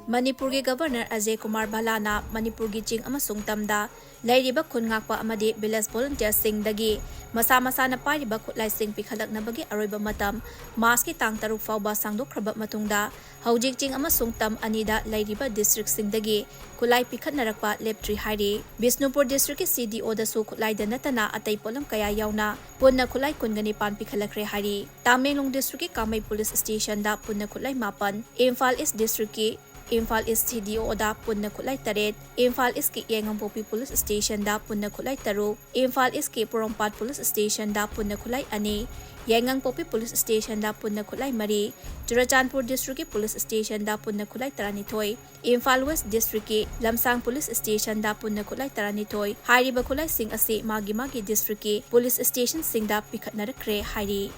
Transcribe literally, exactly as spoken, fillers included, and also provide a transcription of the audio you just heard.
ꯃꯅꯤꯄꯨꯔꯒꯤ Governor ꯑꯖꯌ ꯀꯨꯃꯥꯔ ꯚꯜꯂꯥꯅ ꯃꯅꯤꯄꯨꯔꯒꯤ ꯆꯤꯡ ꯑꯃꯁꯨꯡ ꯇꯝꯗ ꯂꯩꯔꯤꯕ ꯈꯨꯟ ꯉꯥꯛꯄ ꯑꯃꯗꯤ village volunteerꯁꯤꯡꯗꯒꯤ ꯃꯁꯥ ꯃꯁꯥꯅ ꯄꯥꯏꯔꯤꯕ ꯈꯨꯠꯂꯥꯏꯁꯤꯡ ꯄꯤꯈꯠꯂꯛꯅꯕꯒꯤ ꯑꯔꯣꯏꯕ ꯃꯇꯝ Marchꯀꯤ ꯇꯥꯡ ꯇꯔꯨꯛ ꯐꯥꯎꯕ ꯁꯥꯡꯗꯣꯛꯈ꯭ꯔꯕ ꯃꯇꯨꯡꯗ ꯍꯧꯖꯤꯛ ꯆꯤꯡ ꯑꯃꯁꯨꯡ ꯇꯝ ꯑꯅꯤꯗ ꯂꯩꯔꯤꯕ districtꯁꯤꯡꯗꯒꯤ ꯈꯨꯠꯂꯥꯏ ꯄꯤꯈꯠꯅꯔꯛꯄ ꯂꯦꯞꯇ꯭ꯔꯤ ꯍꯥꯏꯔꯤ꯫ ꯕꯤꯁꯅꯨꯄꯨꯔ districtꯀꯤ CDOꯗꯁꯨ ꯈꯨꯠꯂꯥꯏꯗ ꯅꯠꯇꯅ ꯑꯇꯩ ꯄꯣꯠꯂꯝ ꯀꯌꯥ ꯌꯥꯎꯅ ꯄꯨꯟꯅ ꯈꯨꯠꯂꯥꯏ ꯀꯨꯟꯒ ꯅꯤꯄꯥꯟ ꯄꯤꯈꯠꯂꯛꯈ꯭ꯔꯦ ꯍꯥꯏꯔꯤ꯫ ꯇꯥꯃꯦꯡꯂꯣꯡ districtꯀꯤ ꯀꯥꯃꯩ police stationꯗ ꯄꯨꯟꯅ ꯈꯨꯠꯂꯥꯏ ꯃꯥꯄꯟ, ꯏꯝꯐꯥꯜ East districtꯀꯤ ꯏꯝꯐꯥꯜ East CDOꯗ ꯄꯨꯟꯅ ꯈꯨꯠꯂꯥꯏ ꯇꯔꯦꯠ, ꯏꯝꯐꯥꯜ Eastꯀꯤ ꯌꯥꯏꯉꯪꯄꯣꯛꯄꯤ police stationꯗ ꯄꯨꯟꯅ ꯈꯨꯠꯂꯥꯏ ꯇꯔꯨꯛ, ꯏꯝꯐꯥꯜ Eastꯀꯤ ꯄꯣꯔꯣꯝꯄꯥꯠ police stationꯗ ꯄꯨꯟꯅ ꯈꯨꯠꯂꯥꯏ ꯑꯅꯤ, ꯌꯥꯏꯉꯪꯄꯣꯛꯄꯤ police stationꯗ ꯄꯨꯟꯅ ꯈꯨꯠꯂꯥꯏ ꯃꯔꯤ, ꯆꯨꯔꯆꯥꯟꯄꯨꯔ districtꯀꯤ police stationꯗ ꯄꯨꯟꯅ ꯈꯨꯠꯂꯥꯏ ꯇꯔꯥꯅꯤꯊꯣꯏ, ꯏꯝꯐꯥꯜ West districtꯀꯤ ꯂꯝꯁꯥꯡ police stationꯗ ꯄꯨꯟꯅ ꯈꯨꯠꯂꯥꯏ ꯇꯔꯥꯅꯤꯊꯣꯏ꯫ ꯍꯥꯏꯔꯤꯕ ꯈꯨꯠꯂꯥꯏꯁꯤꯡ ꯑꯁꯤ ꯃꯥꯒꯤ ꯃꯥꯒꯤ districtꯀꯤ police stationꯁꯤꯡꯗ ꯄꯤꯈꯠꯅꯔꯛꯈ꯭ꯔꯦ ꯍꯥꯏꯔꯤ꯫